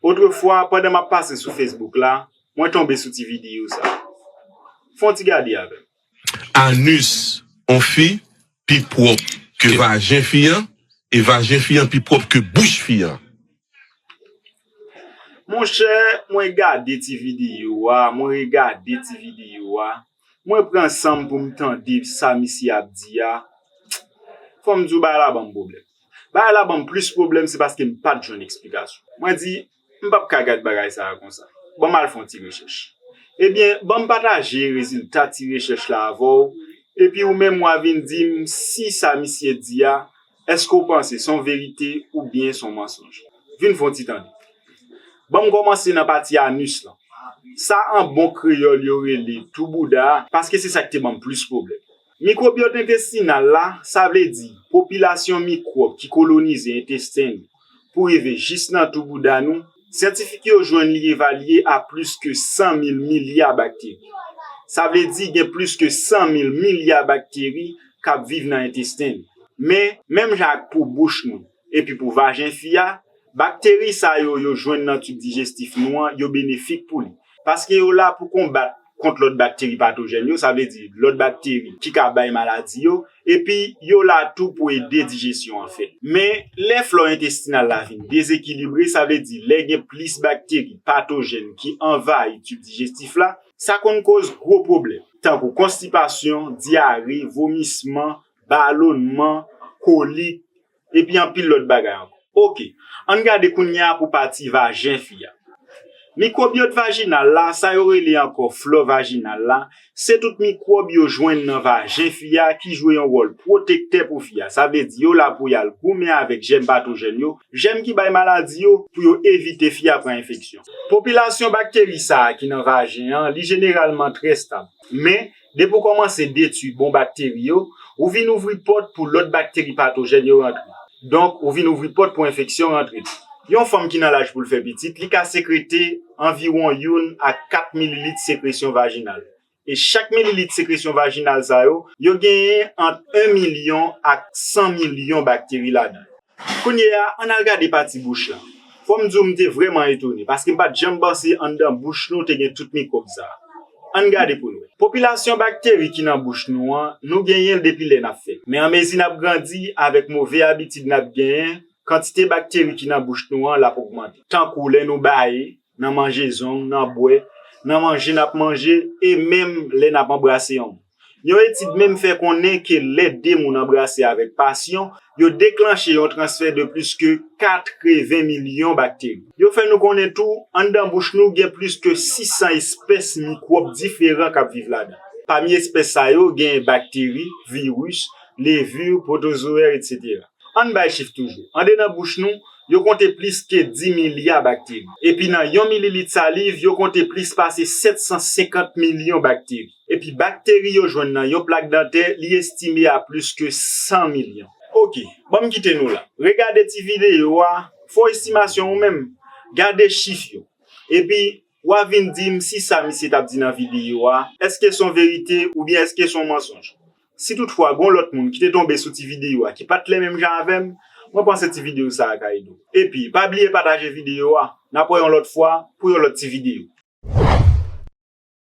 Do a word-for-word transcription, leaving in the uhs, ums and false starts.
Otrefwa, pandan m ap pase sou Facebook la, mwen tonbe sou ti videyo sa. Fè yon ti gade avè m. Anus yon fi pi pwòp ke vajen fi an, e vajen fi an pi pwòp ke bouch fi an. Monchè, mwen gade ti videyo a, mwen regade ti videyo a, mwen pran san m pou m tande sa misye ap di a. Fò m di w bagay la ban m pwoblèm. Bagay la ban m plis pwoblèm, se paske m pa t jwenn eksplikasyon. Mwen di, m p ap ka gad bagay sa a konsa. Ban m al fè yon ti rechèch. Ebyen, ban m pataje rezilta ti rechèch la avè w, epi ou menm w a vin di m si sa misye di a, èske w panse se yon verite oubyen se yon mansonj? Vin fè yon ti tande. Ban m kòmanse nan pati anus lan. Sa an bon kreyòl yo rele tou bouda a, paske se sa ki te ban m plis pwoblèm. Mikwobiyòt entestinal la, sa vle di popilasyon mikwòb ki kolonize entesten nou pou rive jis nan tou bouda nou, syantifik yo jwenn li evalye a plis ke san mil milya bakteri. Sa vle di gen plis ke san mil milya bakteri k ap viv nan entesten nou. Men, menm jan ak pou bouch nou, epi pou vajen fi a, bakteri sa yo yo jwenn nan tib dijestif nou an, yo benefik pou li. Paske yo la pou konbat kont lòt bakteri patojèn yo, sa vle di lòt bakteri ki ka bay maladi yo, epi yo la tou pou ede dijesyon an fèt. Men, lè flò entestinal la vin dezekilibre, sa vle di lè gen plis bakteri patojèn ki anvayi tib dijestif la, sa konn koz gwo pwoblèm, tankou konstipasyon, dyare, vomisman, balonman, kolik, epi anpil lòt bagay ankò. Oke, ann gade kounye a pou pati vajen fi a. Mikwobiyòt vajinal la, sa yo rele ankò flò vajinal la, se tout mikwòb yo jwenn nan vajen fi a ki jwe yon wòl pwotektè pou fi a. Sa vle di yo la pou y al goumen avèk jèm patojèn yo, jèm ki bay maladi yo, pou yo evite fi a pran enfeksyon. Popilasyon bakteri sa a ki nan vajen an, li jeneralman trè stab. Men, depi w kòmanse detwi bon bakteri yo, ou vin ouvri pòt pou lòt bakteri patojèn yo rantre. Donk, ou vin ouvri pòt pou enfeksyon rantre tou. Yon fanm ki nan laj pou l fè pitit, li ka sekrete anviwon youn a kat mililit sekresyon vajinal. E chak mililit sekresyon vajinal sa yo, yo genyen ant en milyon ak san milyon bakteri ladan yo. Kounye a, ann al gade pati bouch la. Fò m di w, m te vrèman etone, paske m pa t janm panse anndan bouch nou te gen tout mikwòb sa a. Ann gade pou n wè. Popilasyon bakteri ki nan bouch nou an, nou genyen l depi lè n ap fèt. Men anmezi n ap grandi, avèk move abitid n ap genyen, kantite bakteri ki nan bouch nou an l ap ogmante. Tankou lè nou baye, nan manje zong, nan bwè, nan manje n ap manje, e menm lè n ap anbrase yon moun. Yon etid menm fè konnen ke lè de moun anbrase avèk pasyon, yo deklanche yon transfè de plis ke katreven milyon bakteri. Yo fè nou konnen tou, anndan bouch nou gen plis ke sis san espès mikwòb diferan k ap viv ladan. Pami espès sa yo, gen bakteri, viris, levir, pwotozoè, etsetera. Ann bay chif toujou. Andedan bouch nou, yo konte plis ke dis milya bakteri. Epi nan yon mililit saliv, yo konte plis pase sèt san senkant milyon bakteri. Epi bakteri yo jwenn nan yon plak dantè, li estime a plis ke san milyon. Oke, ban m kite nou la. Regade ti videyo a, fè w estimasyon ou menm. Gade chif yo. Epi, w a vin di m si sa misye t ap di nan videyo a, èske se yon verite oubyen èske se yon mansonj. Si toutfwa gon lòt moun ki te tonbe sou ti videyo a ki pa t lè menm jan avè m, mwen panse ti videyo sa a ka ede w. Epi, pa bliye pataje videyo a. N ap wè yon lòt fwa pou yon lòt ti videyo.